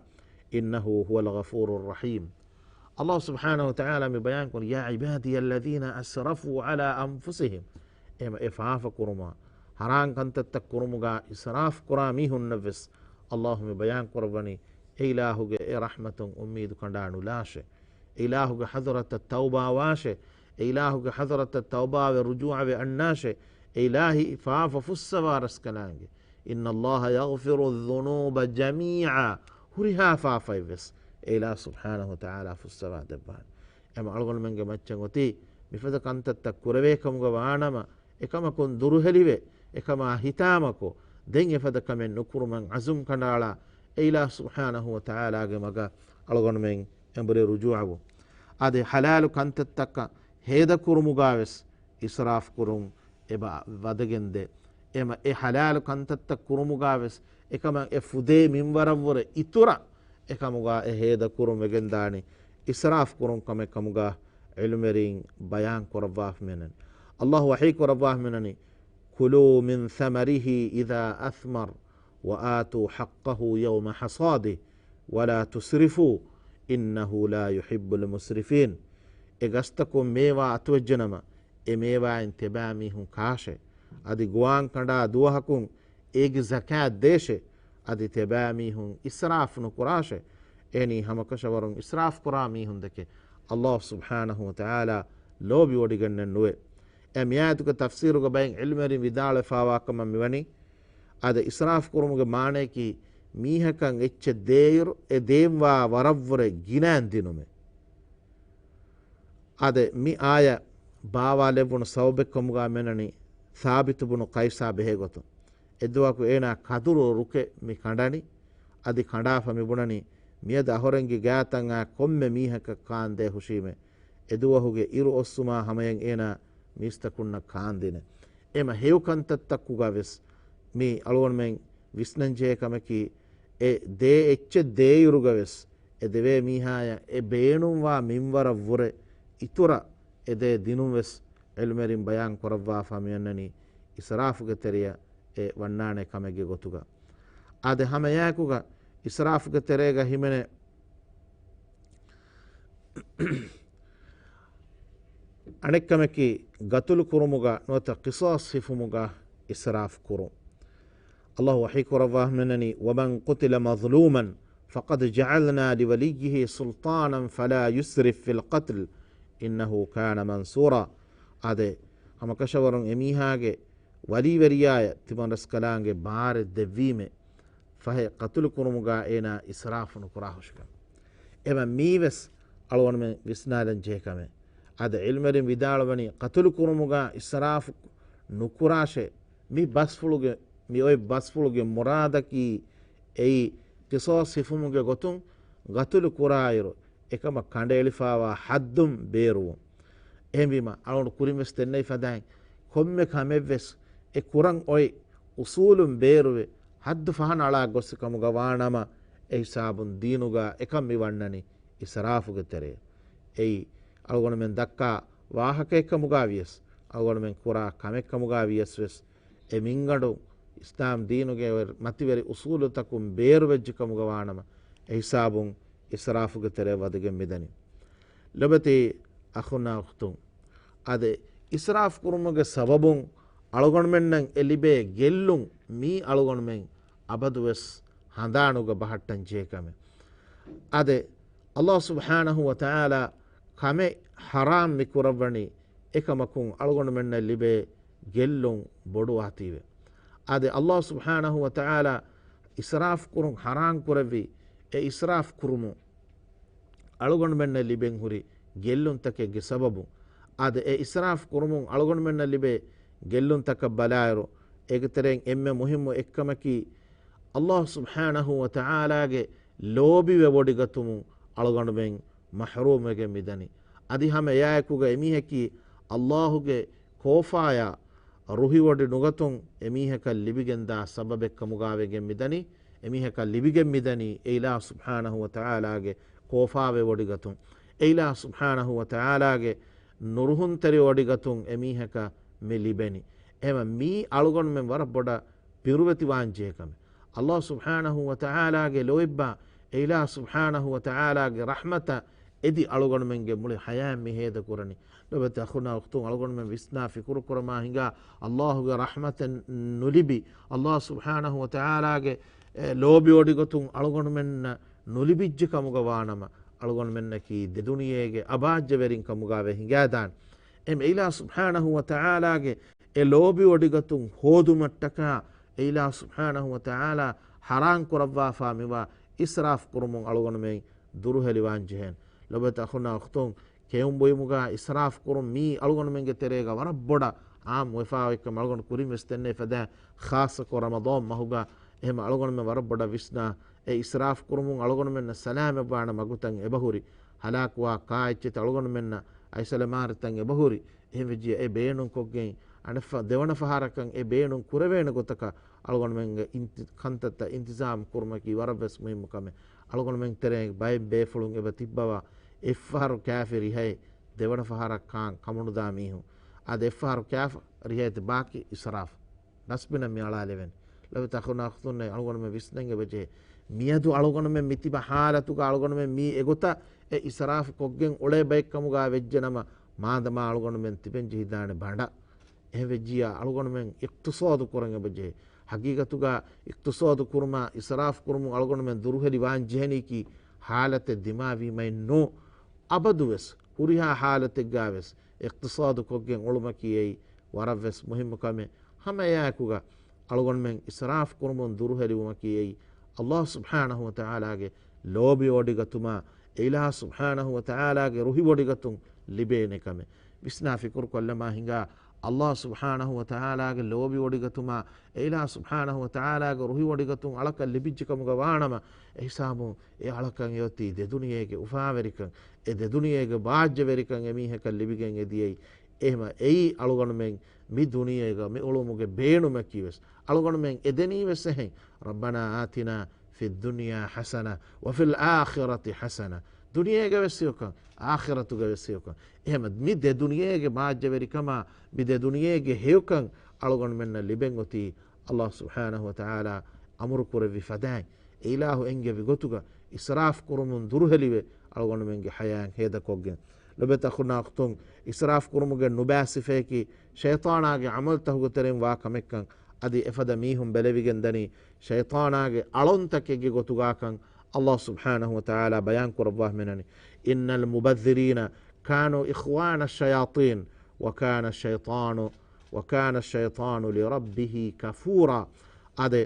إنه هو الغفور الرحيم. އައްލާހު ސުބްޙާނަހު ވަ ތަޢާލާ މި ބަޔާން ކުރީ، يا عبادي الذين أسرفوا على أنفسهم. އެހެމަ އެ ފާފަ ކުރުމާ، ޙަރާން ކަންތައްތައް ކުރުމުގަ އިސްރާފު ކުރާ މީހުންނަށްވެސް އައްލާހު މި ބަޔާން ކުރައްވަނީ، އެ އިލާހުގެ އެ ރަޙްމަތުން އުއްމީދު ކަނޑާ ނުލާށޭ. އެ އިލާހުގެ ޙަޟްރަތަށް ތައުބާވާށޭ. އެ އިލާހުގެ ޙަޟްރަތަށް ތައުބާވެ ރުޖޫޢަވެ އަންނާށޭ. އެ އިލާހީ ފާފަ ފުއްސަވާ ރަސްކަލާނގެ. إن الله يغفر الذنوب جميعا. ހުރިހާ ފާފައެއްވެސް. އެ އިލާހު ސުބްޙާނަހު ވަތަޢާލާ ފުއްސަވާ ދެއްވާނެ. އެމަ އަޅުގަނޑުމެންގެ މައްޗަށް އޮތީ މިފަދަ ކަންތައްތައް ކުރެވޭ ކަމުގަ ވާނަމަ، އެކަމަކުން ދުރުހެލިވެ، އެކަމާ ހިތާމަކޮށް، ދެން އެފަދަ ކަމެއް ނުކުރުމަށް ޢަޒުމް ކަނޑައަޅާ، އެ އިލާހު ސުބްޙާނަހު ވަތަޢާލާގެ މަގަށް އަޅުގަނޑުމެން އެނބުރި ރުޖޫޢަވުން. އަދި ޙަލާލު ކަންތައްތަކަށް ހޭދަކުރުމުގާވެސް އިސްރާފް ކުރުން އެބަ ވަދެގެންދޭ. އެމަ އެ ޙަލާލު ކަންތައްތައް ކުރުމުގާވެސް އެކަމަށް އެ ފުދޭ މިންވަރަށްވުރެ އިތުރަށް އެކަމުގާ އެ ހޭދަކުރުން ވެގެންދާނީ އިސްރާފް ކުރުން ކަމެއް ކަމުގާ ޢިލްމުވެރީން ބަޔާން ކުރައްވާފަ މިއަންނަނީ. އައްލާހު ވަޙީ ކުރައްވާފަ މިއަންނަނީ، كُلُوا مِنْ ثَمَرِهِ إِذَا أَثْمَرَ وَآتُوا حَقَّهُ يَوْمَ حَصَادِهِ وَلَا تُسْرِفُوا إِنَّهُ لَا يُحِبُّ الْمُسْرِفِينَ. އެ ގަސްތަކުން މޭވާ އަތުވެއްޖެނަމަ، އެ މޭވާއިން ތިބާމީހުން ކާށޭ. އަދި ގޮވާން ކަނޑާ ދުވަހަކުން އޭގެ ޒަކާތް ދޭށޭ. އަދި ތިބާމީހުން އިސްރާފު ނުކުރާށޭ. އެހެނީ ހަމަކަށަވަރުން އިސްރާފު ކުރާ މީހުންދެކެ އައްލާހު ސުބްޙާނަހު ވަތަޢާލާ ލޯބިވޮޑިގަންނެއް ނުވޭ. އެ މިއާޔަތުގެ ތަފްސީރުގަ ބައެއް ޢިލްމުވެރިން ވިދާޅުވެފާވާ ކަމަށް މިވަނީ، އަދި އިސްރާފު ކުރުމުގެ މާނަޔަކީ މީހަކަށް އެއްޗެއް ދޭއިރު އެ ދޭންވާ ވަރަށްވުރެ ގިނައިން ދިނުމޭ. އަދި މި އާޔަތް ބާވާލެއްވުނު ސަބަބެއްކަމުގާ މިއަންނަނީ ސާބިތު ބުނު ޤައިސާ ބެހޭގޮތުން. އެދުވަހަކު އޭނާ ކަދުރު ރުކެއް މި ކަނޑަނީ. އަދި ކަނޑާފަ މިބުނަނީ، މިއަދު އަހަރެންގެ ގާތަށް އާ ކޮންމެ މީހަކަށް ކާންދޭ ހުށީމޭ. އެދުވަހުގެ އިރު އޮއްސުމާ ހަމަޔަށް އޭނާ މީސްތަކުންނަށް ކާންދިނޭ. އެމަ ހެޔޮ ކަންތައްތަކުގަވެސް މި އަޅުގަނޑުމެން ވިސްނަންޖެހޭ ކަމަކީ، އެ ދޭ އެއްޗެއް ދޭއިރުގަވެސް އެ ދެވޭ މީހާޔަށް އެ ބޭނުންވާ މިންވަރަށްވުރެ އިތުރަށް އެ ދޭ ދިނުންވެސް ޢިލްމުވެރިން ބަޔާން ކުރައްވާފަ މިއަންނަނީ އިސްރާފުގެ ތެރެޔަށް އެ ވަންނާނެ ކަމެއްގެ ގޮތުގަ. އާދެ، ހަމައެއާއެކުގަ އިސްރާފުގެ ތެރޭގަ ހިމެނޭ އަނެއްކަމަކީ، ގަތުލު ކުރުމުގަ ނުވަތަ ޤިޞާޞް ހިފުމުގަ އިސްރާފު ކުރުން. އައްލާހު ވަޙީ ކުރައްވާ ހަމަނަނީ، وَمَنْ قُتِلَ مَظْلُومًا فَقَدْ جَعَلْنَا لِوَلِيِّهِ سُلْطَانًا فَلَا يُسْرِفْ فِي الْقَتْلِ إِنَّهُ كَانَ مَنْصُورًا. އާދެ، ހަމަކަށަވަރުން އެމީހާގެ ވަލީވެރިޔާޔަށް ތިމަންރަސްކަލާނގެ ބާރެއް ދެއްވީމޭ. ފަހެ، ޤަތުލު ކުރުމުގަ އޭނާ އިސްރާފު ނުކުރާހުށިކަން. އެމަ މީވެސް އަޅުގަނޑުމެން ވިސްނާލަން ޖެހޭ ކަމެއް. އާދެ، ޢިލްމުވެރިން ވިދާޅުވަނީ، ޤަތުލު ކުރުމުގަ އިސްރާފު ނުކުރާށޭ. މި ބަސްފުޅުގެ، މި އޮތް ބަސްފުޅުގެ މުރާދަކީ އެއީ، ޤިޞާޞް ހިފުމުގެ ގޮތުން ޤަތުލު ކުރާއިރު، އެކަމަށް ކަނޑައެޅިފާވާ ޙައްދުން ބޭރުވުން. އެހެންވީމަ، އަޅުގަނޑު ކުރިންވެސް ދެންނެވި ފަދައިން، ކޮންމެ ކަމެއްވެސް އެ ކުރަން އޮތް އުޞޫލުން ބޭރުވެ، ޙައްދު ފަހަނަ އަޅާ ގޮއްސި ކަމުގަ ވާނަމަ، އެ ހިސާބުން ދީނުގަ އެކަން މި ވަންނަނީ އިސްރާފުގެ ތެރެއަށް. އެއީ، އަޅުގަނޑުމެން ދައްކާ ވާހަކައެއްކަމުގަ ވިޔަސް، އަޅުގަނޑުމެން ކުރާ ކަމެއްކަމުގަ ވިޔަސް ވެސް، އެ މިންގަނޑު އިސްލާމް ދީނުގެ މަތިވެރި އުޞޫލުތަކުން ބޭރުވެއްޖެ ކަމުގަ ވާނަމަ، އެ ހިސާބުން އިސްރާފުގެ ތެރެއަށް ވަދެގެން މިދަނީ. ލޮބެތި އަޚުންނާ އުޚްތުން، އާދެ، އިސްރާފު ކުރުމުގެ ސަބަބުން އަޅުގަނޑުމެންނަށް އެ ލިބޭ ގެއްލުން މީ އަޅުގަނޑުމެން އަބަދުވެސް ހަނދާނުގަ ބަހައްޓަން ޖެހޭ ކަމެއް. އާދެ، އައްލާހު ސުބްޙާނަހު ވަތަޢާލާ ކަމެއް ޙަރާމް މި ކުރައްވަނީ، އެކަމަކުން އަޅުގަނޑުމެންނަށް ލިބޭ ގެއްލުން ބޮޑުވާތީވެ. އާދެ، އައްލާހު ސުބްޙާނަހު ވަތަޢާލާ އިސްރާފު ކުރުން ޙަރާމް ކުރެއްވީ، އެ އިސްރާފު ކުރުމުން އަޅުގަނޑުމެންނަށް ލިބެން ހުރި ގެއްލުންތަކެއްގެ ސަބަބުން. އާދެ، އެ އިސްރާފު ކުރުމުން އަޅުގަނޑުމެންނަށް ލިބޭ ގެއްލުންތަކަށް ބަލާއިރު، އޭގެ ތެރެއިން އެންމެ މުހިއްމު އެއްކަމަކީ، އައްލާހު ސުބްޙާނަހު ވަތަޢާލާގެ ލޯބިވެ ވޮޑިގަތުމުން އަޅުގަނޑުމެން މަޙްރޫމްވެގެން މިދަނީ. އަދި ހަމަ އެއާއެކުގަ އެމީހަކީ އައްލާހުގެ ކޯފާޔާ ރުހިވޮޑި ނުގަތުން އެމީހަކަށް ލިބިގެންދާ ސަބަބެއްކަމުގާވެގެން މިދަނީ. އެމީހަކަށް ލިބިގެން މިދަނީ އެ އިލާހު ސުބްޙާނަހު ވަތަޢާލާގެ ކޯފާވެ ވޮޑިގަތުން، އެ އިލާހު ސުބްޙާނަހު ވަތަޢާލާގެ ނުރުހުންތެރިވޮޑިގަތުން އެމީހަކަށް މި ލިބެނީ. އެހެންވެ މީ އަޅުގަނޑުމެން ވަރަށް ބޮޑަށް ބިރުވެތިވާންޖެހޭ ކަމެއް. އައްލާހު ސުބްޙާނަހު ވަތަޢާލާގެ ލޯތްބާ، އެ އިލާހު ސުބްޙާނަހު ވަތަޢާލާގެ ރަޙްމަތަށް އެދި އަޅުގަނޑުމެންގެ މުޅި ޙަޔާތް މި ހޭދަކުރަނީ. ލޮބެތި އަޚުންނާ އުޚްތުން، އަޅުގަނޑުމެން ވިސްނާ ފިކުރުކުރަމާ ހިނގާ، އައްލާހުގެ ރަޙްމަތެއް ނުލިބި، އައްލާހު ސުބްޙާނަހު ވަތަޢާލާގެ، އެ، ލޯބިވޮޑިގަތުން އަޅުގަނޑުމެންނަށް ނުލިބިއްޖެ ކަމުގަ ވާނަމަ، އަޅުގަނޑުމެންނަކީ ދެދުނިޔޭގެ އަބާއްޖަވެރިން ކަމުގާވެ ހިނގާދާނެ. އެމް އިލާހު ސުބްޙާނަހު ވަތަޢާލާގެ އެ ލޯބިވޮޑިގަތުން ހޯދުމަށްޓަކާ، އެ އިލާހު ސުބްޙާނަހު ވަތަޢާލާ ޙަރާން ކުރައްވާފާ މިވާ އިސްރާފް ކުރުމުން އަޅުގަނޑުމެން ދުރުހެލިވާން ޖެހޭނެ. ލޮބުވެތި އަޚުންނާ އުޚްތުން، ކެއުން ބޮއިމުގަ އިސްރާފް ކުރުން މީ އަޅުގަނޑުމެންގެ ތެރޭގަ ވަރަށް ބޮޑަށް އާއްމުވެފާ އޮތްކަމަށް އަޅުގަނޑު ކުރިން ވެސް ދެންނެވި ފަދައިން، ޚާއްޞަކޮށް ރަމަޟާން މަހުގަ އެހެން އަޅުގަނޑުމެން ވަރަށް ބޮޑަށް ވިސްނާ، އެ އިސްރާފް ކުރުމުން އަޅުގަނޑުމެންނަށް ސަލާމަތްވާނެ މަގުތައް އެބަހުރި، ހަލާކުވާ ކާއެއްޗެތި އަޅުގަނޑުމެންނަށް އަތްސަލަމާތްތައް އެބަހުރި. އެހެންވެއްޖިއްޔާ އެ ބޭނުންކޮށްގެން އަނެއްފަ-، ދެވަނަ ފަހަރަކަށް އެ ބޭނުން ކުރެވޭނެ ގޮތަކަށް އަޅުގަނޑުމެންގެ އިންތި-، ކަންތައްތައް އިންތިޒާމް ކުރުމަކީ ވަރަށް ވެސް މުހިއްމު ކަމެއް. އަޅުގަނޑުމެން ތެރެއިން ބައެއް ބޭފުޅުން އެބަ ތިއްބަވާ، އެއްފަހަރު ކާފި ރިހައެއް ދެވަނަ ފަހަރަށް ކާން ކަމުނުދާ މީހުން. އާދެ، އެއްފަހަރު ކާފި ރިހައެތި ބާކީ އިސްރާފް. ޑަސްބިނަށް މި އަޅާލެވެން. ލޮބުވެތި އަޚުންނާ އުޚްތުންނޭ، އަޅުގަނޑުމެން ވިސްނަން އެބަޖެހޭ. މިއަދު އަޅުގަނޑުމެން މި ތިބަ ހާލަތުގަ އަޅުގަނޑުމެން މީ އެގޮތަށް އެ އިސްރާފް ކޮށްގެން އުޅޭ ބައެއްކަމުގަ ވެއްޖެނަމަ، މާދަމާ އަޅުގަނޑުމެން ތިބެން ޖެހިދާނެ ބަނޑަށް. އެހެންވެއްޖިއްޔާ އަޅުގަނޑުމެން އިޤްތިޞާދު ކުރަން އެބަޖެހޭ. ހަގީގަތުގަ އިޤްތިޞާދު ކުރުމާ އިސްރާފް ކުރުމުން އަޅުގަނޑުމެން ދުރުހެލި ވާން ޖެހެނީކީ ހާލަތެއް ދިމާވީމައެއް ނޫން. އަބަދުވެސް ހުރިހާ ހާލަތެއްގަވެސް އިޤްތިޞާދު ކޮށްގެން އުޅުމަކީ އެއީ ވަރަށްވެސް މުހިއްމު ކަމެއް. ހަމައެއާއެކުގަ އަޅުގަނޑުމެން އިސްރާފް ކުރުމުން ދުރުހެލިވުމަކީ އެއީ ﷲ ސުބްޙާނަހޫ ވަތަޢާލާގެ ލޯބިވޮޑިގަތުމާ، އެ އިލާހު ސުބްޙާނަހޫ ވަތަޢާލާގެ ރުހިވޮޑިގަތުން ލިބޭނެ ކަމެއް. ވިސްނާ ފިކުރު ކޮށްލަމާ ހިނގާ، ﷲ ސުބްޙާނަހޫ ވަތަޢާލާގެ ލޯބިވޮޑިގަތުމާ، އެ އިލާހު ސުބްޙާނަހޫ ވަތަޢާލާގެ ރުހިވޮޑިގަތުން އަޅަކަށް ލިބިއްޖެކަމުގަ ވާނަމަ، އެހިސާބުން އެ އަޅަކަށް އެއޮތީ ދެދުނިޔޭގެ އުފާވެރިކަން، އެ ދެދުނިޔޭގެ ބާއްޖަވެރިކަން އެމީހަކަށް ލިބިގެން އެދިޔައީ. އެހެމަ އެއީ އަޅުގަނޑުމެން މި ދުނިޔޭގަ މި އުޅުމުގެ ބޭނުމަކީވެސް. އަޅުގަނޑުމެން އެދެނީވެސް އެހެން. رَبَّنَا آتِنَا فِي الدُّنْيَا حَسَنَةً وَفِي الْآخِرَةِ حَسَنَةً. ދުނިޔޭގަވެސް ހެޔޮކަން، އާޚިރަތުގަވެސް ހެޔޮކަން. އެހެމަ މި ދެ ދުނިޔޭގެ ބާއްޖަވެރިކަމާ، މި ދެ ދުނިޔޭގެ ހެޔޮކަން އަޅުގަނޑުމެންނަށް ލިބެން އޮތީ ﷲ ސުބްޙާނަހޫ ވަތަޢާލާ އަމުރު ކުރެއްވި ފަދައިން. އެ އިލާހު އެންގެވި ގޮތުގަ އިސްރާފް ކުރުމުން ދުރުހެލިވެ، އަޅުގަނޑުމެންގެ ޙަޔާތް ހޭދަކޮށްގެން. ލޮބުވެތި އަޚުންނާ އުޚްތުން، އިސްރާފް ކުރުމުގެ ނުބައި ސިފަޔަކީ ޝައިޠާނާގެ ޢަމަލުތަކުގެ ތެރެއިން ވާ ކަމެއްކަން އަދި އެފަދަ މީހުން ބެލެވިގެން ދަނީ ޝައިޠާނާގެ އަޅުންތަކެއްގެ ގޮތުގާކަން ﷲ ސުބްޙާނަހޫ ވަތަޢާލާ ބަޔާން ކުރައްވާ ހިމެނަނީ. إِنَّ الْمُبَذِّرِينَ كَانُوا إِخْوَانَ الشَّيَاطِينِ وَكَانَ الشَّيْطَانُ، وَكَانَ الشَّيْطَانُ لِرَبِّهِ كَفُورًا. އާދެ،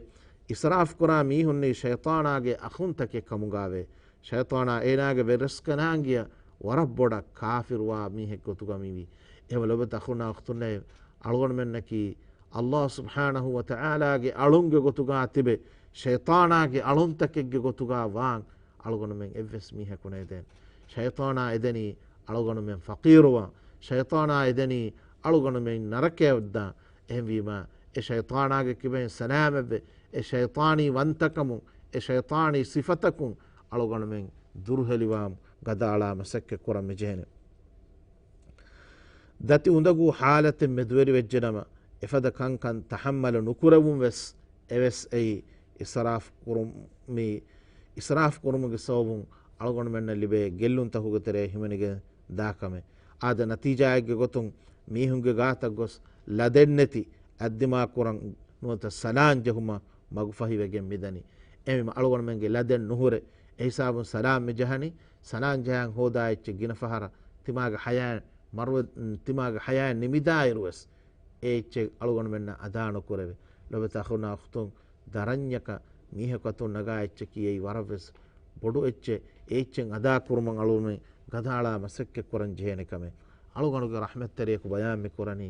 އިސްރާފް ކުރާ މީހުންނީ ޝައިޠާނާގެ އަޚުންތަކެއް ކަމުގާވޭ. ޝައިޠާނާ އޭނާގެ ވެރިރަސްކަލާނގެއަށް ވަރަށް ބޮޑަށް ކާފިރުވާ މީހެއް ގޮތުގަ މިވީ. އެހެންވެ ލޮބުވެތި އަޚުންނާ އުޚްތުންނޭ، އަޅުގަނޑުމެންނަކީ ﷲ ސުބްޙާނަހޫ ވަތަޢާލާގެ އަޅުންގެ ގޮތުގާ ތިބެ، ޝައިޠާނާގެ އަޅުންތަކެއްގެ ގޮތުގާ ވާން އަޅުގަނޑުމެން އެއްވެސް މީހަކު ނޭދޭނެ. ޝައިޠާނާ އެދެނީ އަޅުގަނޑުމެން ފަޤީރުވާން. ޝައިޠާނާ އެދެނީ އަޅުގަނޑުމެން ނަރަކަޔަށް ވައްދާން. އެހެންވީމާ، އެ ޝައިޠާނާގެ ކިބައިން ސަލާމަތްވެ، އެ ޝައިޠާނީ ވަންތަކަމުން، އެ ޝައިޠާނީ ސިފަތަކުން އަޅުގަނޑުމެން ދުރުހެލިވާން ގަދައަޅާ މަސައްކަތް ކުރަން މިޖެހެނެ. ދަތި އުނދަގޫ ޙާލަތެއް މެދުވެރިވެއްޖެނަމަ، އެފަދަ ކަންކަން ތަޙައްމަލު ނުކުރެވުން ވެސް އެވެސް އެއީ އިސްރާފް ކުރުމީ، އިސްރާފް ކުރުމުގެ ސަބަބުން އަޅުގަނޑުމެންނަށް ލިބޭ ގެއްލުންތަކުގެ ތެރޭ ހިމެނިގެން ދާ ކަމެއް. އާދެ، ނަތީޖާއެއްގެ ގޮތުން މީހުންގެ ގާތަށް ގޮސް ލަދެއްނެތި އަތްދިމާކުރަން ނުވަތަ ސަލާން ޖެހުމަށް މަގުފަހިވެގެން މިދަނީ. އެހެންވީމަ އަޅުގަނޑުމެންގެ ލަދެއް ނުހުރޭ. އެހިސާބުން ސަލާން މި ޖަހަނީ. ސަލާން ޖަހަން ހޯދާ އެއްޗެއް ގިނަ ފަހަރަށް ތިމާގެ ޙަޔާތް މަރުވެ-، ތިމާގެ ޙަޔާތް ނިމިދާއިރުވެސް އެ އެއްޗެއް އަޅުގަނޑުމެންނަށް އަދާ ނުކުރެވޭ. ލޮބުވެތި އަޚުންނާ އުޚްތުން، ދަރަންޏަކަށް މީހަކު އަތުން ނަގާ އެއްޗަކީ އެއީ ވަރަށްވެސް ބޮޑު އެއްޗެއް. އެ އެއްޗެއް އަދާ ކުރުމަށް އަޅުގަނޑުމެން ގަދައަޅާ މަސައްކަތް ކުރަން ޖެހޭނެ ކަމެއް. އަޅުގަނޑުގެ ރަޙްމަތްތެރިޔަކު ބަޔާން މި ކުރަނީ،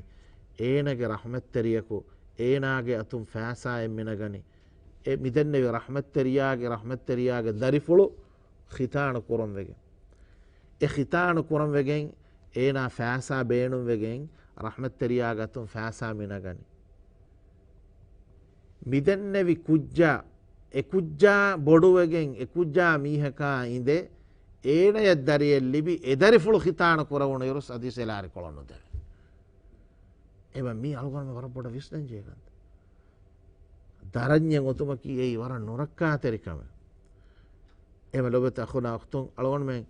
އޭނަގެ ރަޙްމަތްތެރިޔަކު އޭނާގެ އަތުން ފައިސާއެއް މި ނަގަނީ. އެ މި ދެންނެވި ރަޙްމަތްތެރިޔާގެ، ރަޙްމަތްތެރިޔާގެ ދަރިފުޅު ޚިތާނު ކުރަން ވެގެން، އެ ޚިތާނު ކުރަން ވެގެން، އޭނާ ފައިސާ ބޭނުން ވެގެން، ރަޙްމަތްތެރިޔާގެ އަތުން ފައިސާ މި ނަގަނީ. މި ދެންނެވި ކުއްޖާ، އެ ކުއްޖާ ބޮޑުވެގެން، އެ ކުއްޖާ މީހަކާ އިނދެ، އޭނަޔަށް ދަރިއެއް ލިބި، އެ ދަރިފުޅު ޚިތާނު ކުރެވުނު އިރުސް އަދި އެ ލާރިކޮޅު ނުދެވޭ. އެބަ މީ އަޅުގަނޑުމެން ވަރަށް ބޮޑަށް ވިސްނަން ޖެހޭ ކަންތައް. ދަރަންޏެއް އޮތުމަކީ އެއީ ވަރަށް ނުރައްކާތެރި ކަމެއް. އެމަ ލޮބެތި އަޚުނާ އުޚްތުން، އަޅުގަނޑުމެން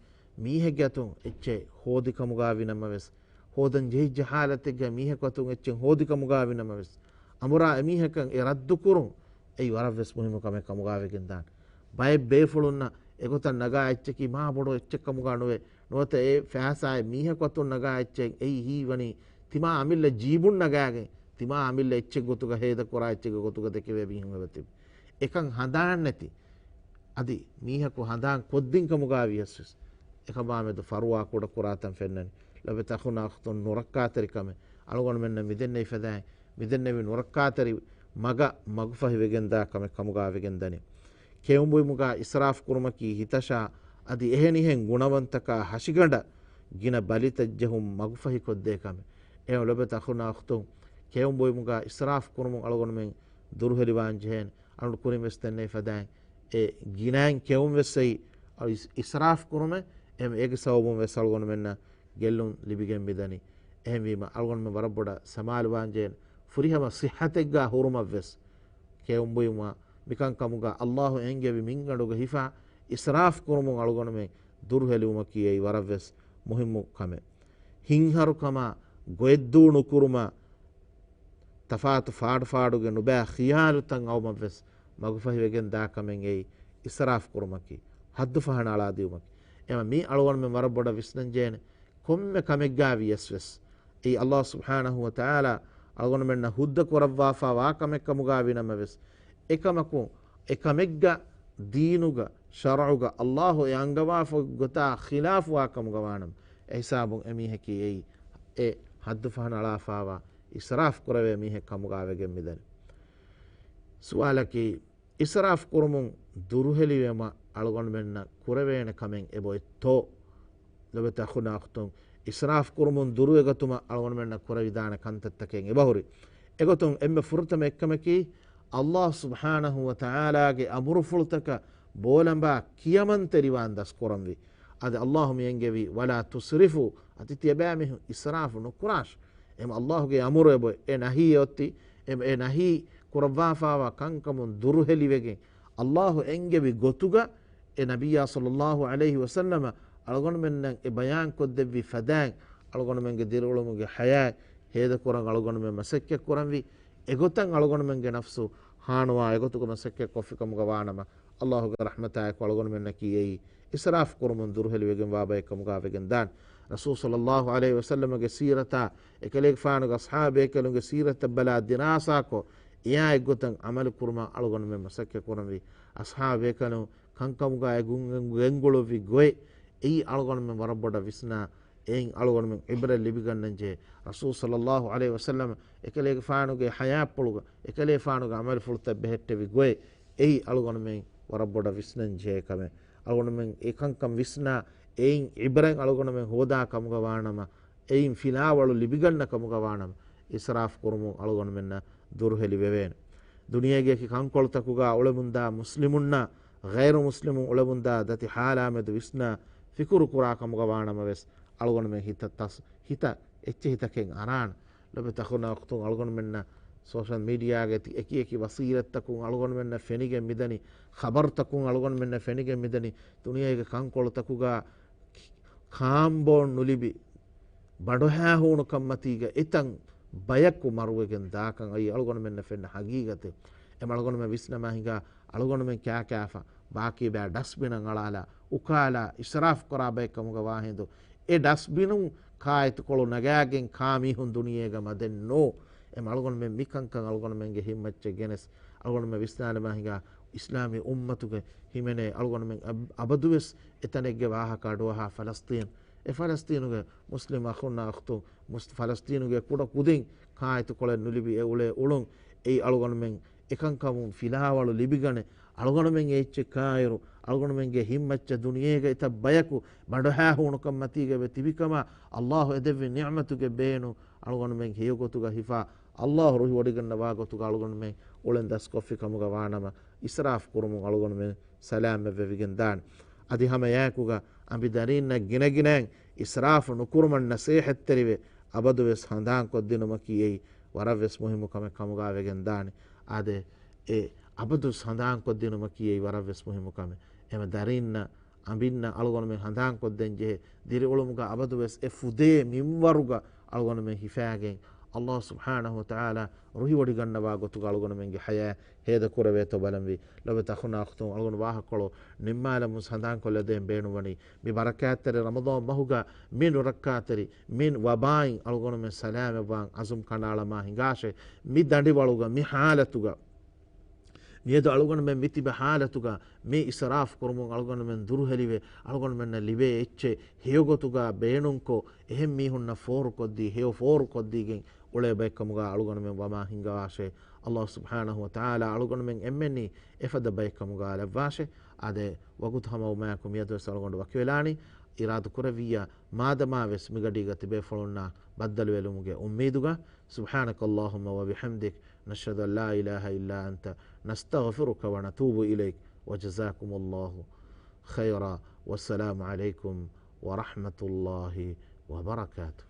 މީހެއްގެ އަތުން އެއްޗެއް ހޯދި ކަމުގާ ވިނަމަވެސް، ހޯދަން ޖެހިއްޖެ ހާލަތެއްގަ މީހަކު އަތުން އެއްޗެއް ހޯދި ކަމުގާ ވިނަމަވެސް، އަނބުރާ އެމީހަކަށް އެ ރައްދު ކުރުން އެއީ ވަރަށްވެސް މުހިއްމު ކަމެއް ކަމުގާ ވެގެން ދާނެ. ބައެއް ބޭފުޅުންނަށް އެގޮތަށް ނަގާ އެއްޗަކީ މާ ބޮޑު އެއްޗެއް ކަމުގާ ނުވޭ. ނުވަތަ އެ ފައިސާއެއް މީހަކު އަތުން ނަގާ އެއްޗެއް އެއީ ހީވަނީ ތިމާ އަމިއްލަ ޖީބުން ނަގާގެން، ތިމާ އަމިއްލަ އެއްޗެއް ގޮތުގަ ހޭދަކުރާ އެއްޗެއްގެ ގޮތުގަ ދެކެވޭ މީހުން އެބަތިބި. އެކަން ހަނދާންނެތި. އަދި މީހަކު ހަނދާން ކޮށްދިން ކަމުގާ ވިޔަސް ވެސް، އެކަމާމެދު ފަރުވާ ކުޑަކުރާތަން ފެންނަނީ. ލޮބެތި އަޚުންނާ އުޚްތުން، ނުރައްކާތެރިކަމެއް އަޅުގަނޑުމެންނަށް މިދެންނެވި ފަދައިން، މިދެންނެވި ނުރައްކާތެރި މަގަށް މަގުފަހިވެގެންދާ ކަމެއް ކަމުގާ ވެގެންދަނީ. ކެއުންބުއިމުގާ އިސްރާފް ކުރުމަކީ ހިތަށާ އަދި އެހެނިހެން ގުނަވަންތަކާ ހަށިގަނޑަށް ގިނަ ބަލިތައް ޖެހުން މަގުފަހިކޮށްދޭ ކަމެއް. އެހެން ލޮބެތި އަޚުންނާ އުޚްތުން، ކެއުންބުއިމުގާ އިސްރާފް ކުރުމުން އަޅުގަނޑުމެން ދުރުހެލިވާން ޖެހޭނެ. އަޅުގަނޑު ކުރިން ވެސް ދެންނެވި ފަދައިން، އެ ގިނައިން ކެއުން ވެސް އެއީ އިސް-، އިސްރާފް ކުރުމެއް. އެހެން އޭގެ ސަބަބުން ވެސް އަޅުގަނޑުމެންނަށް ގެއްލުން ލިބިގެން މިދަނީ. އެހެންވީމަ، އަޅުގަނޑުމެން ވަރަށް ބޮޑަށް ސަމާލުވާން ޖެހޭނެ. ފުރިހަމަ ޞިއްޙަތެއްގާ ހުރުމަށް ވެސް ކެއުންބުއިމާ މިކަންކަމުގާ އައްލާހު އެންގެވި މިންގަނޑުގަ ހިފާ އިސްރާފް ކުރުމުން އަޅުގަނޑުމެން ދުރުހެލިވުމަކީ އެއީ ވަރަށްވެސް މުހިއްމު ކަމެއް. ހިތްހަރުކަމާ، ގޮއެއްދޫ ނުކުރުމާ، ތަފާތު ފާޑުފާޑުގެ ނުބައި ޚިޔާލުތައް އައުމަށްވެސް މަގުފަހިވެގެން ދާ ކަމެއް އެއީ އިސްރާފް ކުރުމަކީ، ޙައްދު ފަހަނަ އަޅާދިއުމަކީ. އެމަ މީ އަޅުގަނޑުމެން ވަރަށް ބޮޑަށް ވިސްނަން ޖެހޭނެ. ކޮންމެ ކަމެއްގާ ވިޔަސް ވެސް، އެއީ އައްލާހު ސުބްޙާނަހު ވަ ތަޢާލާ އަޅުގަނޑުމެންނަށް ހުއްދަ ކުރައްވާފާ ވާ ކަމެއް ކަމުގާ ވިނަމަވެސް، އެކަމަކު، އެ ކަމެއްގަ ދީނުގަ، ޝަރުޢުގަ، އައްލާހު އެ އަންގަވާފަ ގޮތާ ޚިލާފު ވާ ކަމުގަ ވާނަމަ، އެ ހިސާބުން އެ މީހަކީ އެއީ އެ ޙައްދު ފަހަނަ އަޅާފާވާ އިސްރާފް ކުރެވޭ މީހެއް ކަމުގާ ވެގެން މިދަނީ. ސުވާލަކީ، އިސްރާފް ކުރުމުން ދުރުހެލިވީމަ އަޅުގަނޑުމެންނަށް ކުރެވޭނެ ކަމެއް އެބައޮތްތޯ؟ ލޮބެތި އަޚުންނާ އުޚްތުން، އިސްރާފް ކުރުމުން ދުރުވެގަތުމަށް އަޅުގަނޑުމެންނަށް ކުރެވިދާނެ ކަންތައްތަކެއް އެބަހުރި. އެގޮތުން އެންމެ ފުރަތަމަ އެއްކަމަކީ، އައްލާހު ސުބްޙާނަހު ވަ ތަޢާލާގެ އަމުރުފުޅުތަކަށް ބޯލަނބާ ކިޔަމަންތެރިވާން ދަސްކުރަންވީ. އަދި އައްލާހު މި އެންގެވީ، "ولا تسرفوا"، އަދި ތިޔަބައިމީހުން އިސްރާފު ނުކުރާށި. އެމަ އައްލާހުގެ އަމުރު އެބޮތް، އެ ނަހީ އޮތީ، އެ، އެ ނަހީ ކުރައްވާފާވާ ކަންކަމުން ދުރުހެލިވެގެން، އައްލާހު އެންގެވި ގޮތުގަ އެ ނަބިއްޔާ ޞައްލައްލާހު ޢަލައިހި ވަސައްލަމަ އަޅުގަނޑުމެންނަށް އެ ބަޔާން ކޮށްދެއްވި ފަދައިން، އަޅުގަނޑުމެންގެ ދިރިއުޅުމުގެ ޙަޔާތް ހޭދަކުރަން އަޅުގަނޑުމެން މަސައްކަތް ކުރަންވީ. އެގޮތަށް އަޅުގަނޑުމެންގެ ނަފްސު ހާނުވާ އެގޮތުގަ މަސައްކަތް ކޮށްފި ކަމުގަ ވާނަމަ، އައްލާހުގެ ރަޙްމަތާއެކު އަޅުގަނޑުމެންނަކީ އެއީ އިސްރާފް ކުރުމުން ދުރުހެލިވެގެން ވާ ބައެއް ކަމުގަ ވެގެން ދާނެ. ރަސޫލު ޞައްލައްލާހު ޢަލައިހި ވަސައްލަމަގެ ސީރަތާ، އެކަލޭގެފާނުގެ އަޞްޙާބޭކަލުންގެ ސީރަތަށް ބަލާ ދިރާސާކޮށް، އެއާ އެއްގޮތަށް ޢަމަލު ކުރުމަށް އަޅުގަނޑުމެން މަސައްކަތް ކުރަންވީ. އަޞްޙާބޭކަލުން ކަންކަމުގަ އެ ގުން-، ގެންގުޅުއްވި ގޮތް އެއީ އަޅުގަނޑުމެން ވަރަށް ބޮޑަށް ވިސްނާ، އެއިން އަޅުގަނޑުމެން ޢިބްރަތް ލިބިގަންނަންޖެހޭ. ރަސޫލު ޞައްލައްލާހު ޢަލައިހި ވަސައްލަމަ އެކަލޭގެފާނުގެ ޙަޔާތްޕުޅުގަ، އެކަލޭފާނުގެ ޢަމަލުފުޅުތައް ބެހެއްޓެވި ގޮތް އެއީ އަޅުގަނޑުމެން ވަރަށް ބޮޑަށް ވިސްނަން ޖެހޭ ކަމެއް. އަޅުގަނޑުމެން އެކަންކަން ވިސްނާ، އެއިން ޢިބްރަތް އަޅުގަނޑުމެން ހޯދާ ކަމުގަ ވާނަމަ، އެއިން ފިލާވަޅު ލިބިގަންނަ ކަމުގަ ވާނަމަ، އިސްރާފް ކުރުމުން އަޅުގަނޑުމެންނަށް ދުރުހެލި ވެވޭނެ. ދުނިޔޭގެ އެކި ކަންކޮޅުތަކުގަ އުޅެމުންދާ މުސްލިމުންނާ ޣައިރު މުސްލިމުން އުޅެމުންދާ ދަތި ޙާލާމެދު ވިސްނާ ފިކުރު ކުރާ ކަމުގަ ވާނަމަވެސް، އަޅުގަނޑުމެން ހިތަށް ތަސް-، ހިތަށް އެއްޗެހިތަކެއް އަރާނެ. ލޮބެތި އަޚުންނާ އުޚްތުން، އަޅުގަނޑުމެންނަށް ސޯޝަލް މީޑިއާގެ ތި-، އެކި އެކި ވަސީލަތްތަކުން އަޅުގަނޑުމެންނަށް ފެނިގެން މިދަނީ، ޚަބަރުތަކުން އަޅުގަނޑުމެންނަށް ފެނިގެން މިދަނީ، ދުނިޔޭގެ ކަންކޮޅުތަކުގަ ކާންބޯން ނުލިބި، ބަނޑުހައިހޫނުކަންމަތީގަ އެތަން ބަޔަކު މަރުވެގެން ދާކަން އައީ އަޅުގަނޑުމެންނަށް ފެންނަ ހަގީގަތެއް. އެމަ އަޅުގަނޑުމެން ވިސްނަމާ ހިނގާ، އަޅުގަނޑުމެން ކާކާފަ، ބާކީ ބައި ޑަސްބިނަށް އަޅާލާ، އުކާލާ، އިސްރާފް ކުރާ ބައެއް ކަމުގަ ވާހިނދު، އެ ޑަސްބިނުން ކާއެތުކޮޅު ނަގާގެން ކާ މީހުން ދުނިޔޭގަ މަދެއް ނޯ. އެމަ އަޅުގަނޑުމެން މިކަންކަން އަޅުގަނޑުމެންގެ ހިތްމައްޗަށް ގެނެސް، އަޅުގަނޑުމެން ވިސްނާލަމާ ހިނގާ، އިސްލާމީ އުއްމަތުގެ ހިމެނޭ އަޅުގަނޑުމެން އަބ-، އަބަދުވެސް އެތަނެއްގެ ވާހަކަ އަޑުއަހާ ފަލަސްތީން. އެ ފަލަސްތީނުގެ މުސްލިމް އަޚުންނާ އުޚްތުން، މުސް-، ފަލަސްތީނުގެ ކުޑަ ކުދިން ކާއެތުކޮޅެއް ނުލިބި އެ އުޅޭ އުޅުން، އެއީ އަޅުގަނޑުމެން އެކަންކަމުން ފިލާވަޅު ލިބިގަނެ، އަޅުގަނޑުމެން އެ އެއްޗެއް ކާއިރު، އަޅުގަނޑުމެންގެ ހިތްމައްޗަށް ދުނިޔޭގަ އެތައް ބަޔަކު ބަނޑުހައިހޫނުކަންމަތީގަ އެބަ ތިބިކަމަށް އައްލާހު އެދެއްވި ނިޢުމަތުގެ ބޭނު އަޅުގަނޑުމެން ހެޔޮގޮތުގަ ހިފާ، އައްލާހު ރުހިވޮޑިގަންނަވާ ގޮތުގަ އަޅުގަނޑުމެން އުޅެން ދަސްކޮށްފި ކަމުގަ ވާނަމަ، އިސްރާފް ކުރުމުން އަޅުގަނޑުމެން ސަލާމަތްވެވިގެން ދާނެ. އަދި ހަމަ އެއާއެކުގަ އަނބި ދަރީންނަށް ގިނަގިނައިން އިސްރާފު ނުކުރުމަށް ނަސޭހަތްތެރިވެ، އަބަދުވެސް ހަނދާންކޮށްދިނުމަކީ އެއީ ވަރަށްވެސް މުހިއްމު ކަމެއް ކަމުގަ ވެގެން ދާނެ. އާދެ، އެ އަބަދުވެސް ހަނދާންކޮށްދިނުމަކީ އެއީ ވަރަށްވެސް މުހިއްމު ކަމެއް. އެމަ ދަރީންނަށް އަނބިންނަށް އަޅުގަނޑުމެން ހަނދާންކޮށްދޭން ޖެހޭ، ދިރިއުޅުމުގަ އަބަދުވެސް އެ ފުދޭ މިންވަރުގަ އަޅުގަނޑުމެން ހިފާގެން، އައްލާހު ސުބްޙާނަހު ވަތަޢާލާ ރުހިވޮޑިގަންނަވާ ގޮތުގަ އަޅުގަނޑުމެންގެ ޙަޔާތް ހޭދަކުރެވޭތޯ ބަލަންވީ. ލޮބެތި އަޚުންނާ އުޚްތުން، އަޅުގަނޑު ވާހަކަކޮޅު ނިންމާލަމުން ހަނދާންކޮށްލަދޭން ބޭނުންވަނީ، މި ބަރަކާތްތެރި ރަމަޟާން މަހުގަ މި ނުރައްކާތެރި މިން ވަބާއިން އަޅުގަނޑުމެން ސަލާމަތްވާން އަޒުމް ކަނޑައަޅަމާ ހިނގާށޭ. މި ދަނޑިވަޅުގަ، މި ޙާލަތުގަ، މިއަދު އަޅުގަނޑުމެން މިތިބެ ޙާލަތުގަ މި އިސްރާފު ކުރުމުން އަޅުގަނޑުމެން ދުރުހެލިވެ، އަޅުގަނޑުމެންނަށް ލިބޭ އެއްޗެއް ހެޔޮގޮތުގަ ބޭނުންކޮށް، އެހެން މީހުންނަށް ފޯރުކޮށްދީ، ހެޔޮ ފޯރުކޮށްދީގެން އުޅޭ ބައެއްކަމުގަ އަޅުގަނޑުމެން ވަމާ ހިންގަވާށޭ. ﷲ ސުބްޙާނަހު ވަތަޢާލާ އަޅުގަނޑުމެން އެންމެންނީ އެފަދަ ބައެއްކަމުގަ ލައްވާށޭ. އާދެ، ވަގުތު ހަމަވުމާއެކު މިއަދުވެސް އަޅުގަނޑު ވަކިވެލާނީ. އިރާދަކުރެއްވިއްޔާ، މާދަމާވެސް މިގަޑީގަ ތިބޭފުޅުންނާ ބައްދަލުވެލުމުގެ އުއްމީދުގަ. سبحانك اللهم وبحمدك، نشهد أن لا إله إلا أنت، نستغفرك ونتوب إليك، وجزاكم الله خيرا، والسلام عليكم ورحمة الله وبركاته.